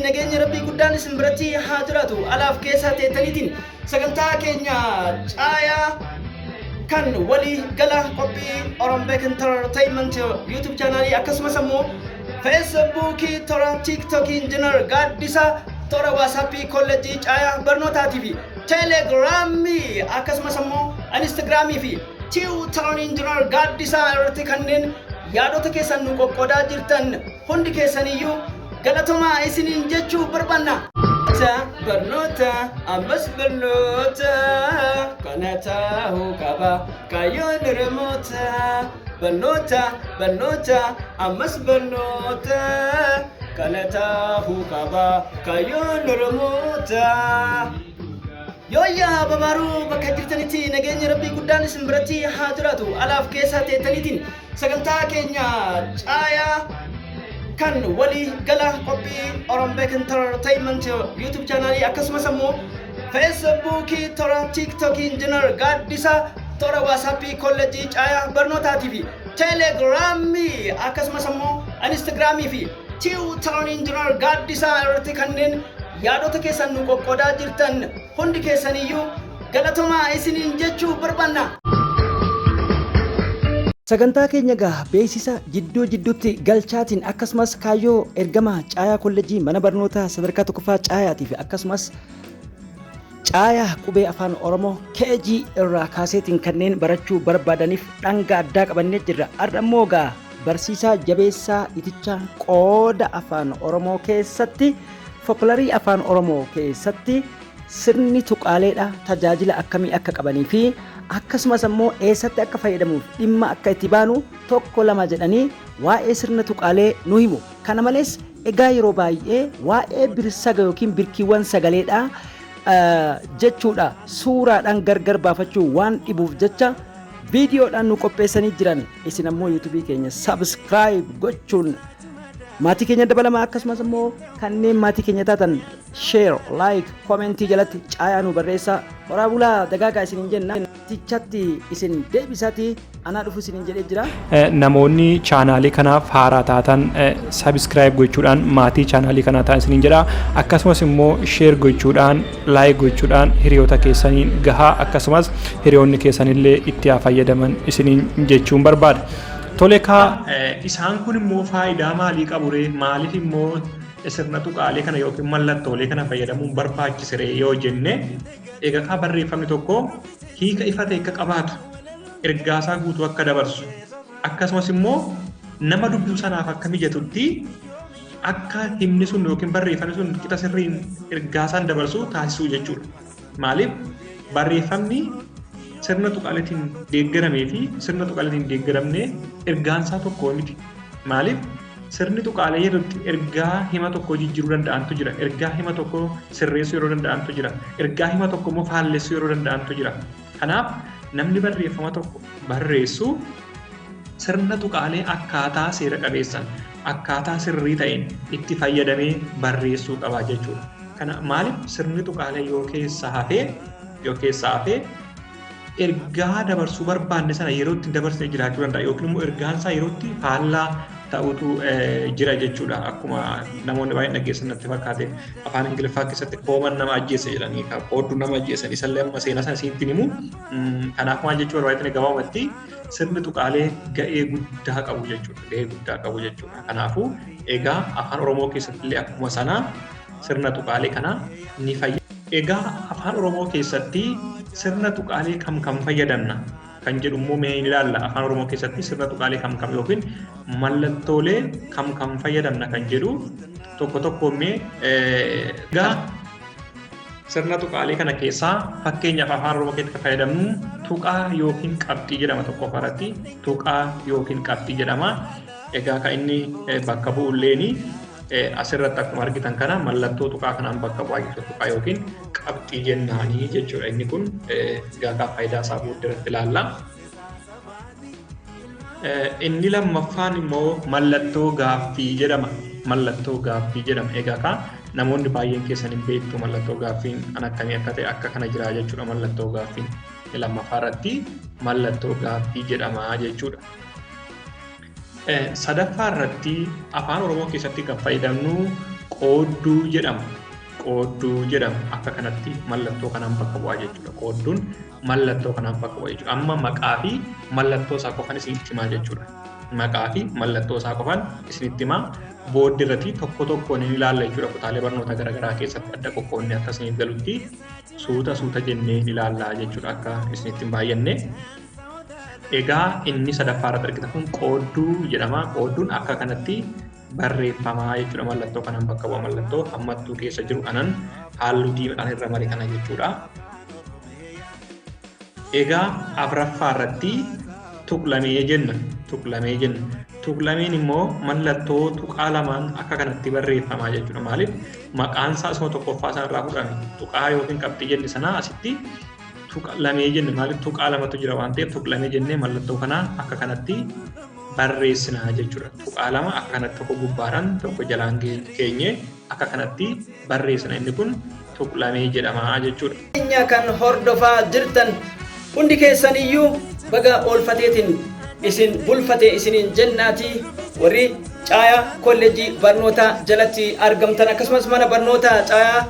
nageenya Rabbii guddaan isin biratti haa jiraatu. Alaaf keessaa teettaniitiin sagantaa keenya caayaa kan walii gala qophii Orombek Entertainment YouTube chaanaalii, akkasumas ammoo Feesbuukii, toora TikTokii Injiinar Gaaddisaa, toora WhatsAppii Kolleejjii Caayaa Barnootaatii fi Telegiraamii, akkasumas ammoo Instagiraamii fi Tiwutaroon Injiinar Gaaddisaa irratti kanneen yaadota keessan nu qoqqoodaa jirtan hundi keessaniyyuu galatomaa isiniin jechuu barbaanna. Barnoota, ammas barnoota, kana ta'uu qaba kaayyoon Oromoota. Barnoota, barnoota, ammas barnoota, kana ta'uu qaba kaayyoon Oromoota. Yooyyaa babaaruu, bakka jirtanitti nageenya Rabbii guddaan isin biratti haa jiraatu. Alaaf keessaa teettaniitiin sagantaa keenya caayaa kan walii gala qophii Orombek Entertainment YouTube chaanaalii, akkasumas ammoo Feesbuukii, toora TikTokii Injiinar Gaaddisaa, toora WhatsAppii Kolleejjii Caayaa Barnootaatii fi Telegiraamii, akkasumas ammoo Instagiraamii fi Tiwutaroon Injiinar Gaaddisaa irratti kanneen yaadota keessan nu qoqqoodaa jirtan hundi keessaniyyuu galatomaa isiniin jechuu barbaanna. Sagantaa keenya gaa beeksisa jidduu jidduutti galchaatiin, akkasumas kaayyoo ergama caayaa kolleejjii mana barnootaa sadarkaa tokkoffaa caayaatii fi akkasumas caayaa qubee Afaan Oromoo KG irraa kaaseetiin kanneen barachuu barbaadaniif dhanga addaa qabannee jirra. Har'a immoo gaa barsiisaa Jabeessaa Itichaa qooda Afaan Oromoo keessatti, foklarii Afaan Oromoo keessatti sirni tuqaaleedha tajaajila akkamii akka qabanii fi akkasumas ammoo eessatti akka fayyadamuuf dhimma akka itti baanu tokko lama jedhanii waa'ee sirna tuqaalee nu himu. Kana malees egaa yeroo baay'ee waa'ee birsaga yookiin birkiiwwan sagaleedha jechuudha, suuraadhaan gargar baafachuu waan dhibuuf jecha viidiyoodhaan nu qopheessanii jiran. Isin ammoo yuutuubii keenya subscribe gochuun maatii keenya dabalamaa, akkasumas immoo kanneen maatii keenya taatan share, like, commentii jalatti caayaa nu barreessaa. Horaa bulaa, dagaagaa isiniin jenna. Tichatti isin deebisaati, anaa dhufu isiniin jedhee jira. Namoonni chaanaalii kanaaf haaraa taatan subscribe gochuudhaan maatii chaanaalii kanaa ta'an isiniin jedha. Akkasumas immoo share gochuudhaan, like gochuudhaan hiriyoota keessaniin gahaa, akkasumas hiriyoonni keessanillee itti haa fayyadaman isiniin jechuun barbaada. Tole kaa, isaan kun immoo faayidaa maalii qabu ree? Maaliif immoo sirna tuqaalee kana yookiin mallattoolee kana fayyadamuun barbaachisere yoo jenne, egaa kaa barreeffamni tokko hiika ifa ta'e akka qabaatu, ergaasaa guutuu akka dabarsu, akkasumas immoo nama dubbisu sanaaf akka mijatutti akka himni sun yookiin barreeffamni sun qixa sirriin ergaasaan dabarsu taasisuu jechuudha. Maaliif, barreeffamni sirna tuqaaleetiin deeggaramee fi sirna tuqaaleetiin deeggaramne ergaansaa tokko miti. Maaliif, sirni tuqaalee yerootti ergaa hima tokko jijjiiruu danda'antu jira. Ergaa hima tokko sirreessuu yeroo danda'antu jira. Ergaa hima tokko immoo faallessuu yeroo danda'antu jira. Kanaaf namni barreeffama tokko barreessu sirna tuqaalee akkaataa seera qabeessan, akkaataa sirrii ta'een itti fayyadamee barreessuu qaba jechuudha. Kana maaliif, sirni tuqaalee yoo keessaa hafee ergaa dabarsuu barbaanne sana yeroo itti dabarsine jiraachuu danda'a, yookiin immoo ergaan isaa yeroo itti faallaa ta'utu jira jechuudha. Akkuma namoonni baay'een dhaggeessan natti fakkaate, Afaan Ingiliffaa keessatti comman nama ajjeese jedhanii, qoodduu nama ajjeesan, isallee amma seenaa sana isinitti himu. Kanaaf maal jechuu barbaadani, gabaabumatti sirni tuqaalee ga'ee guddaa qabu jechuudha. Ga'ee guddaa qabu jechuudha. Kanaafuu egaa Afaan Oromoo keessatti illee akkuma sanaa sirna tuqaalee kana ni fayyada. Egaa Afaan Oromoo keessatti sirna tuqaalee kam kam fayyadamna kan jedhu immoo mee ni ilaalla. Afaan Oromoo keessatti sirna tuqaalee kam kam yookiin mallattoolee kam kam fayyadamna kan jedhu tokko tokko mee. Egaa sirna tuqaalee kana keessaa fakkeenyaaf Afaan Oromoo keessatti kan fayyadamnu tuqaa yookiin qabxii jedhama. Tokkoffaa irratti tuqaa yookiin qabxii jedhama. Egaa kan inni bakka bu'ulleeni asirratti akkuma argitan kana mallattoo tuqaa kanaan bakka bu'aa jechuudha. Tuqaa yookiin qabxii jennaanii jechuudha. Inni kun egaa faayidaa isaa booddee ilaalla. Inni lammaffaan immoo mallattoo gaaffii jedhama. Mallattoo gaaffii jedhama. Egaa kaa namoonni baay'een keessan hin beektu, mallattoo gaaffiin kan akkamii akka ta'e. Akka kana jira jechuudha mallattoo gaaffiin. Lammaffaa irratti mallattoo gaaffii jedhama jechuudha. Sadaffaa irratti Afaan Oromoo keessatti kan fayyadamnu qoodduu jedhama. Qoodduu jedhama. Akka kanatti mallattoo kanaan bakka bu'aa jechuudha. Qoodduun mallattoo kanaan bakka bu'a jechuudha. Amma maqaa fi mallattoo isaa qofan isinitti himaa jechuudha. Maqaa fi mallattoo isaa qofan isinitti himaa. Booddee irratti tokko tokkoon ni ilaalla jechuudha. Kutaalee barnoota garaagaraa keessatti adda qoqqoodnee akka isiniif galutti suuta suuta jennee ni ilaalla jechuudha akka isinitti hin baay'anne. Egaa inni sadaffaa irratti argitan kun qoodduu jedhama. Qoodduun akka kanatti barreeffamaa jechuudha. Mallattoo kanaan bakka bu'a. Mallattoo hammattuu keessa jiru kanan halluu diimaadhaan irra mare kana jechuudha. Egaa afuraffaa irratti tuqlamee jenna. Tuqlamee jenna. Tuqlameen immoo mallattoo tuqaa lamaan akka kanatti barreeffamaa jechuudha. Maaliif maqaan isaa isuma tokkoffaa sanarraa fudhame. Tuqaa yookiin qabxii jenne sanaa asitti tuqlamee jenne. Maaliif tuqaa lamatu jira waan ta'eef tuqlamee jennee mallattoo kanaa akka kanatti barreessina jechuudha. Tuqaa lama akka kanatti tokko gubbaadhaan tokko jalaan keenye akka kanatti barreessina. Inni kun tuqlamee jedhama jechuudha. Keenya kan hordofaa jirtan hundi keessaniyyuu baga oolfateetiin isin bulfate isiniin jennaati. Warri Caayaa Kolleejjii Barnootaa jalatti argamtan akkasumas mana barnootaa Caayaa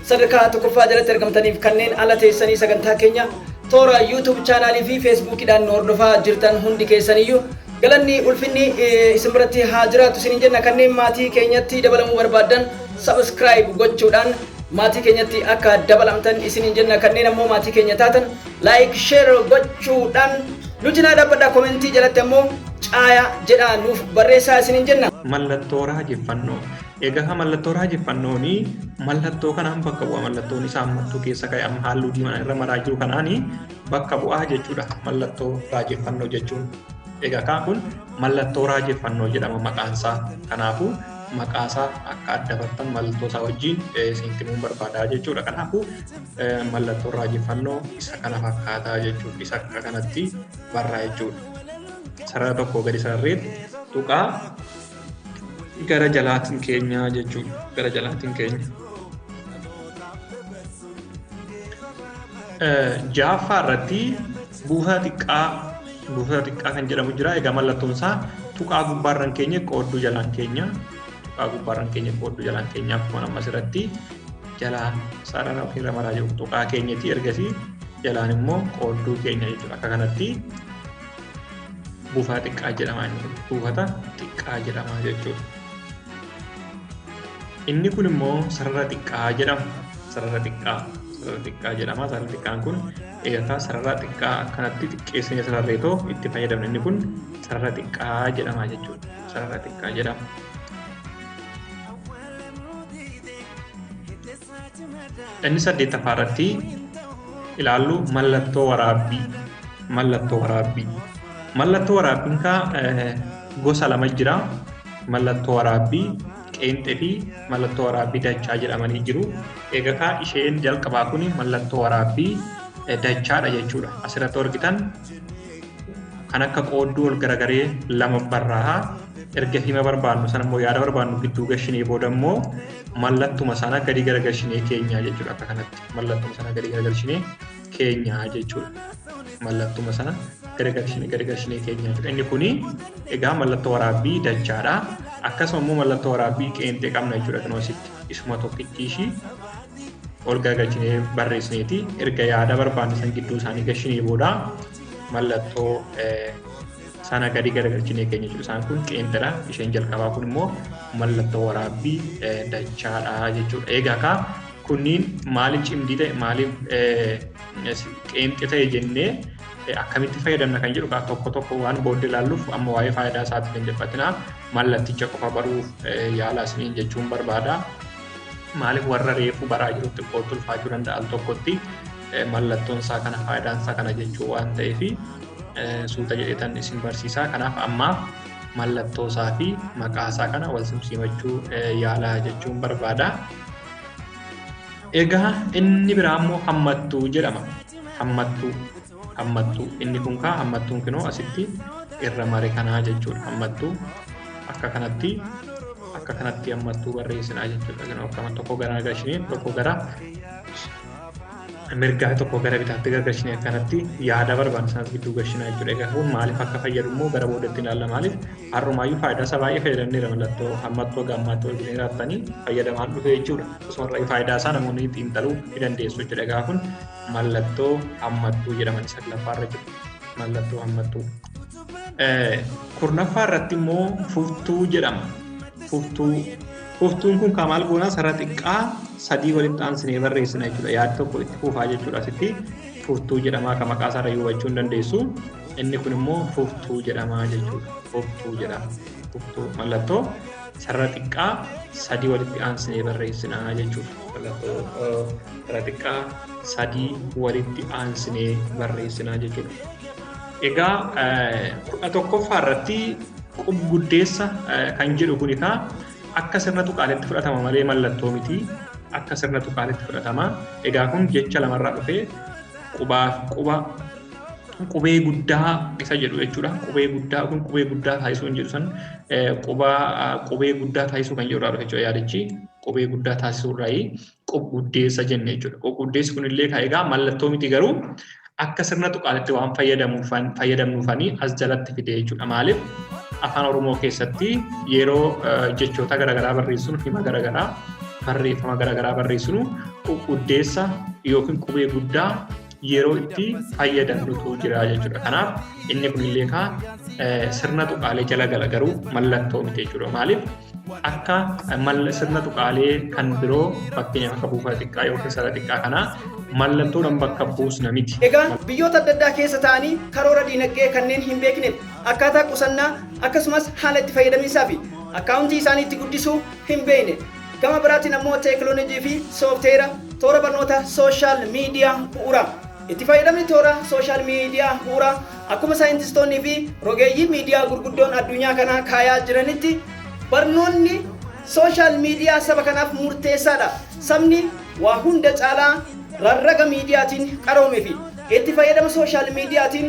sadarkaa tokkoffaa jalatti argamtaniif kanneen ala teessanii sagantaa keenya toora YouTube chaanaalii fi Feesbuukiidhaan nu hordofaa jirtan hundi keessaniyyuu galanni ulfinni isin biratti haa jiraatu isiniin jenna. Kanneen maatii keenyatti dabalamuu barbaaddan subscribe gochuudhaan maatii keenyatti akka dabalamtan isiniin jenna. Kanneen ammoo maatii keenya taatan like, share gochuudhaan nu cinaa dhaabbadhaa. Komentii jalatti ammoo Caayaa jedhaa nuuf barreessaa isiniin jenna. Mallattoo raajeffannoo. Egaa mallattoo raajeffannooni mallattoo kanaan bakka bu'a. Mallattoon isaa hammattuu keessa ka'e amma halluu diimaan irra maraa jiru kanaani bakka bu'aa jechuudha. Mallattoo raajeffannoo jechuun. Egaa kaan kun mallattoo raajeffannoo jedhama maqaan isaa. Kanaafuu maqaa isaa akka adda bartan mallattoo isaa wajjin isinitti himuun barbaadaa jechuudha. Kanaafuu mallattoon raajeffannoo isa kana fakkaataa jechuudha. Isa akka kanatti barraa jechuudha. Sarara tokko gadi sararreetti tuqaa gara jalaatiin keenya jechuudha. Gara jalaatiin keenya. Ja'affaa irratti buufata xiqqaa kan jedhamu jira. Egaa mallattoon isaa tuqaa gubbaarraan keenya qoodduu jalaan keenya. Tuqaa gubbaarraan keenya qoodduu jalaan keenya akkuma amma asirratti jalaan sarara ofirra maraa jiru tuqaa keenyati ergasii jalaan immoo qoodduu keenya jechuudha. Akka kanatti buufata xiqqaa jedhama inni kun. Buufata xiqqaa jedhama jechuudha. Inni kun immoo sarara xiqqaa jedhama. Sarara xiqqaa. Sarara xiqqaa jedhama. Sarara xiqqaan kun egaa sarara xiqqaa akkanatti xiqqeessinee sararreetoo itti fayyadamna. Inni kun sarara xiqqaa jedhama jechuudha. Sarara xiqqaa jedhama. Inni saddeettaffaa irratti ilaallu mallattoo waraabbii. Mallattoo waraabbii. Mallattoo waraabbiin kaa gosa lama jira. Mallattoo waraabbii qeenxee fi mallattoo waraabbii dachaa jedhamanii jiru. Egaa kaa isheen jalqabaa kun mallattoo waraabbii dachaadha jechuudha. Asirratti argitan kan akka qoodduu ol garagaree lama barraa'a. Erga hima barbaannu sana immoo yaada barbaannu gidduu gashinee booda immoo mallattuma sana gadi garagalchinee keenya jechuudha. Akka kanatti mallattuma sana gadi garagalchinee keenya jechuudha. Mallattuma sana garagalchinee keenya jechuudha. Inni kuni egaa mallattoo waraabbii dachaadha. Akkasuma immoo mallattoo waraabbii qeenxee qabna jechuudha. Kan asitti isuma tokkichi ishii ol garagalchinee barreessineeti. Erga yaada barbaanne san gidduu isaanii gashinee booda mallattoo sana gadi garagalchinee keenya jechuudha. Isaan kun qeenxeedha. Isheen jalqabaa kun immoo mallattoo waraabbii dachaadha jechuudha. Egaa kaa kunniin maaliif cimdii ta'e maaliif qeenxee ta'e jennee akkamitti fayyadamna kan jedhu tokko tokko waan booddee ilaalluuf amma waa'ee faayidaa isaatti kan jedhatina mallatticha qofa baruuf yaala isiniin jechuun barbaada. Maaliif warra reefu baraa jiru xiqqootti ulfaachuu danda'a al tokkotti mallattoon isaa kana faayidaan isaa kana jechuu waan ta'eef suuta jedheetan isin barsiisaa. Kanaaf ammaaf mallattoo isaa fi maqaa isaa kana wal simsiifachuu yaala jechuun barbaada. Egaa inni biraa immoo hammattuu jedhama. Hammattuu. Hammattuu. Inni kun kaa hammattuun kinoo asitti irra mare kanaa jechuudha. Hammattuu akka kanatti hammattuu barreessinaa jechuudha. Kinoo akkama tokko gara galchinee tokko gara Mirgaa tokko gara bitaatti gargalchinee akkanatti yaada barbaanne sanas gidduu galchina jechuudha. Egaa kun maaliif akka fayyadu immoo gara boodatti ilaalla. Maaliif har'umaayyuu faayidaa isaa baay'ee fayyadamneera mallattoo hammattoo gammaatti wal jiraattanii fayyadamaan dhufe jechuudha. Akkasuma faayidaa isaa namoonni xiinxaluu ni dandeessu jechuudha. Egaa kun mallattoo hammattuu jedhaman saglaffaarra jiru. Mallattoo hammattuu. Kurnaffaa irratti immoo fuftuu jedhama. Fuftuu. Fuftuun kun kan maal goonaa sarara xiqqaa sadii walitti aansinee barreessina jechuudha. Yaadi tokko itti fufaa jechuudha asitti fuftuu jedhama akka maqaa isaarra hubachuu hin dandeessu. Inni kun immoo fuftuu jedhama jechuudha. Fuftuu jedhama. Fuftuu mallattoo sarara xiqqaa sadii walitti aansinee barreessina jechuudha. Mallattoo sarara xiqqaa sadii walitti aansinee barreessina jechuudha. Egaa 11ffaa irratti qubguddeessa kan jedhu kun egaa akka sirna tuqaaleetti fudhatama malee mallattoo miti. Akka sirna tuqaaleetti fudhatama. Egaa kun jecha lamarraa dhufee qubaaf quba qubee guddaa isa jedhu jechuudha. Qubee guddaa kun qubee guddaa taasisuu hin jedhu san qubee guddaa taasisuu kan jedhurraa dhufe jechuudha yaadichi. Qubee guddaa taasisuu irraayi qubguddeessa jenne jechuudha. Qubguddeessi kunillee egaa mallattoo miti garuu akka sirna tuqaaleetti waan fayyadamnuufanii as jalatti fide jechuudha. Maaliif afaan Oromoo keessatti yeroo jechoota garaagaraa barreessinu hima garaagaraa barreeffama garaagaraa barreessinu qubguddeessa yookiin qubee guddaa yeroo itti fayyadamnutu jira jechuudha. Kanaaf inni kunillee kaa sirna tuqaalee jala gala garuu mallattoo miti jechuudha. Maaliif akka sirna tuqaalee kan biroo fakkeenyaaf akka buufata xiqqaa yookiin sarara xiqqaa kanaa mallattoodhaan bakka buusna miti. Egaa biyyoota adda addaa keessa ta'anii karoora diinagdee kanneen hin beekneef akkaataa qusannaa akkasumas haala itti fayyadamiinsaa fi akkaawuntii isaanii itti guddisuu hin beekne. Gama biraatiin ammoo teekinooloojii fi soofteera toora barnoota social media bu'uura. Itti fayyadamni toora social media bu'uura akkuma saayintistoonnii fi rogeeyyii miidiyaa gurguddoon addunyaa kanaa kaayaa jiranitti barnoonni social media saba kanaaf murteessaadha. Sabni waa hunda caalaa rarraga miidiyaatiin qaroome fi itti fayyadama social miidiyaatiin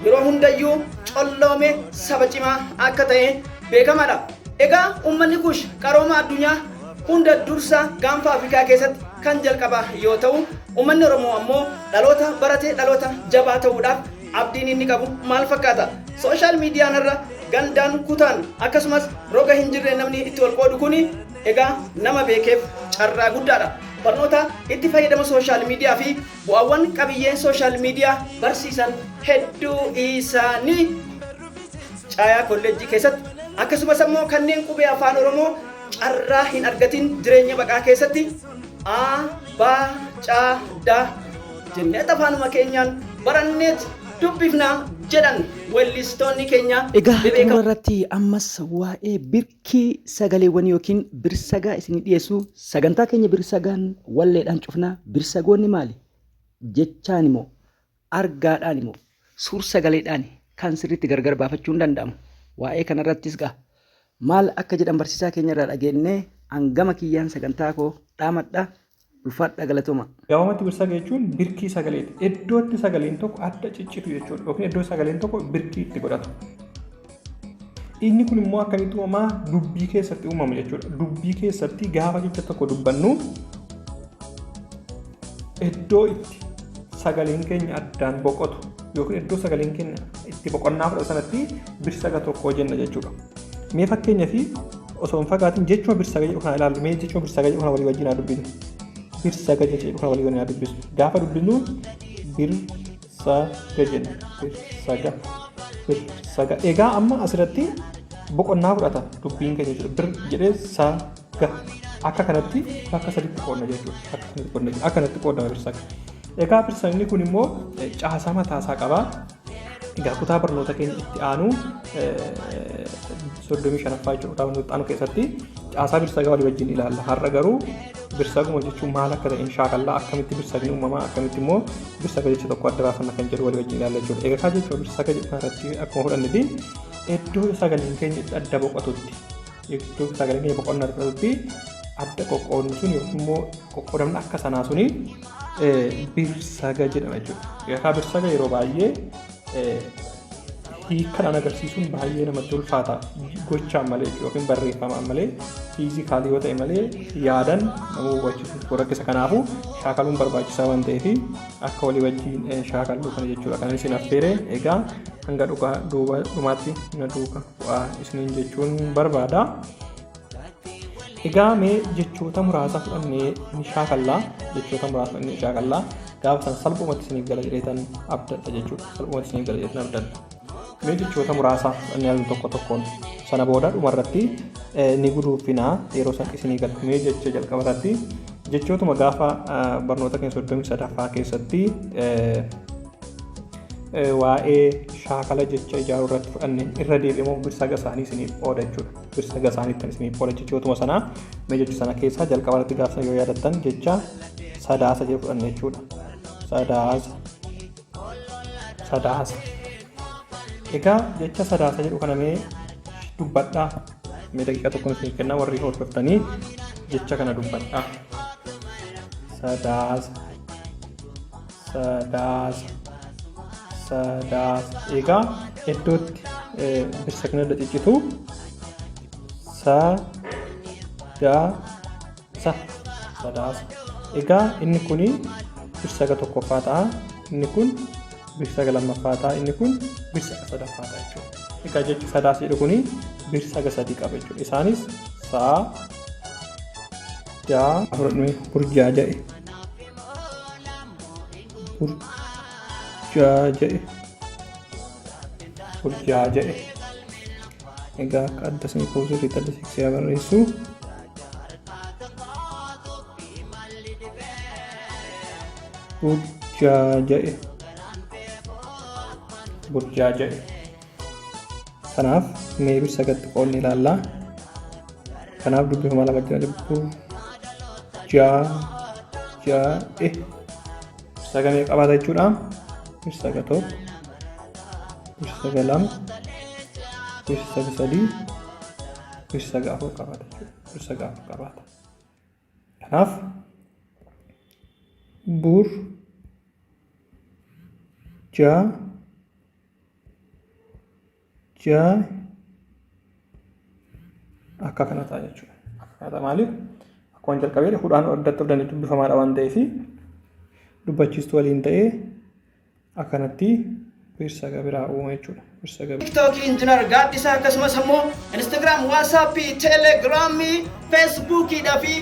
yeroo hundayyuu colloome saba cimaa akka ta'e beekamaadha. Egaa uummanni Kush qarooma addunyaa hunda dursa gaanfa Afrikaa keessatti kan jalqabaa yoo ta'u, uummanni Oromoo ammoo dhaloota baratee dhaloota jabaa ta'uudhaaf abdiin inni qabu maal fakkaata? Social miidiyaan irra gandaan kutaan akkasumas roga hin jirre namni itti ol qoodu kuni egaa nama beekeef carraa guddaadha. Barnoota itti fayyadama social media fi bu'aawwan qabiyyeen social media barsiisan hedduu isaanii Caayaa Kolleejjii keessatti akkasumas ammoo kanneen qubee afaan Oromoo carraa hin argatin jireenya baqaa keessatti A, B, C, D jenneet afaanuma keenyaan baranneet dubbifna jedhan weellistoonni keenya Egaa bebeekamoo. Xumura irratti ammas waa'ee birkii sagaleewwan yookiin birsagaa isinii dhiyeessu sagantaa keenya birsagaan walleedhaan cufna. Birsagoonni maali? Jechaan immoo argaadhaan immoo suur sagaleedhaan kan sirriitti gargar baafachuun danda'amu. Waa'ee kanarrattis gaa maal akka jedhan barsiisaa keenya irraa dhageennee hangama kiyyaan sagantaa koo dhaamadha. Ulfaadha, galatooma. Gabaabumatti birsaga jechuun birkii sagaleeti. Iddoo itti sagaleen tokko adda ciccitu jechuudha. Yookiin iddoo sagaleen tokko birkii itti godhatu. Inni kun immoo akkamitti uumamaa? Dubbii keessatti uumama jechuudha. Dubbii keessatti gaafa jecha tokko dubbannu iddoo itti sagaleen keenya addaan boqotu yookiin iddoo sagaleen keenya itti boqonnaa fudhatu sanatti birsaga tokko jenna jechuudha. Mee fakkeenyaa fi osoo hin fagaatin jechuma birsaga jedhu kana ilaallu. Mee jechuma birsaga jedhu kana walii wajjin haa dubbisnu. Birsaga jecha jedhu kana walii wajjin haa dubbisnu. Gaafa dubbisnu birsaga jenna. Birsaga. Birsaga. Egaa amma asirratti boqonnaa fudhata dubbiin keenya jechuudha. Bir jedhee saga. Akka kanatti bakka saditti qoodna jechuudha. Akka kanatti qoodna jechuudha. Akka kanatti qoodama birsaga. Egaa birsagni kun immoo caasaa mataasaa qaba. Egaa kutaa barnoota keenya itti aanu 35ffaa jechuudha. Kutaa barnoota itti aanu keessatti caasaa birsagaa walii wajjin ilaalla. Har'a garuu birsaguma jechuun maal akka ta'e shaakallaa, akkamitti birsagni uumamaa, akkamitti immoo birsaga jecha tokko adda baafanna kan jedhu walii wajjin ilaalla jechuudha. Egaa kaa jechuudha birsaga jedhu kanarratti akkuma fudhannetti iddoo sagaleen keenya itti adda boqotutti, iddoo sagaleen keenya boqonnaa fudhatutti adda qoqqoodni sun yookiin immoo qoqqoodamni akka sanaa suni birsaga jedhama jechuudha. Egaa birsaga yeroo baay'ee Hiikkaan agarsiisuun baay'ee namatti ulfaata. Gochaan malee yookiin barreeffamaan malee, physically yoo ta'e malee, yaadan nama hubachiisuuf rakkisa. Kanaafuu shaakaluun barbaachisaa waan ta'eef akka walii wajjin shaakalluu kana jechuudha. Kan isin affeere egaa hanga dhugaa duuba dhumaatti na duuka bu'aa isiniin jechuun barbaada. Egaa mee jechoota muraasa fudhannee ni shaakallaa. Jechoota muraasa fudhannee ni shaakallaa. Gaafa san salphumatti isiniif gala jedheetan abdadha jechuudha. Salphumatti isiniif gala jedheetan abdadha. Mee jechoota muraasa fudhannee al tokko tokkoon, sana booda dhumarratti ni guduunfinaa, yeroo san isinii gala. Mee jecha jalqaba irratti jechootuma gaafa barnoota keenya 33ffaa keessatti waa'ee shaakala jecha ijaaruu irratti fudhanne irra deebi'ee birsaga isaanii isiniif qooda jechuudha. Birsaga isaanii isiniif qooda jechootuma sanaa. Mee jecha sana keessaa jalqaba irratti gaafa yoo yaadattan jecha Sadaasa jedhu fudhanne jechuudha. Sadaasa. Sadaasa. Egaa jecha Sadaasa jedhu kana mee dubbadhaa. Mee daqiiqaa tokko isiniif kennaa, warri hordoftanii jecha kana dubbadhaa. Sadaasa. Sadaasa. Sadaasa. Egaa iddootti birsagni irra ciccitu sa daa sa, Sadaasa. Egaa inni kuni birsaga tokkoffaa ta'a. Inni kun birsaga lammaffaa ta'a. Inni kun birsaga sadaffaa ta'a jechuudha. Egaa jechi Sadaasa jedhu kuni birsaga sadii qaba jechuudha. Isaanis saa, daa, fudhadhume burjaaja'e. Burjaaja'e. Burjaaja'e. Egaa akka adda isin sirriitti adda siqsee barreessu. Burjaaja'e. Burjaaja'e. Kanaaf mee birsagatti qoodni ilaallaa. Kanaaf dubbifama lama jira, burjaaja'e. Birsaga meeqa qabaata jechuudha? Birsaga tokko, birsaga lama, birsaga sadii, birsaga afur qabaata jechuudha. Birsaga afur qabaata. Kanaaf bur ja ja akka kana ta'a jechuudha. Akka kana ta'a maaliif? Akkuma jalqabee hudhaan addatti of danda'e dubbifamaadha waan ta'eef dubbachiistuu waliin ta'ee akkanatti birsaga biraa uuma jechuudha. Birsaga TikTokii Injinar Gaaddisaa, akkasumas immoo Instagram, WhatsAppii, Telegramii, Facebookiidhaa fi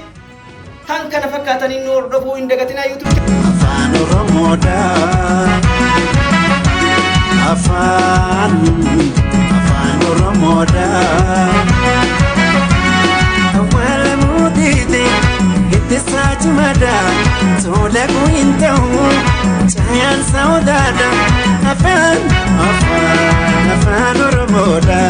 kan kana fakkaataniin nu hordofuu hin dagatinaa. YouTube Afaan Oromoodha. Afaan Oromoodha. Awwaala mootiite itti saachumada tola hin ta'u caayaan saawwataadha. Afaan Oromoodha.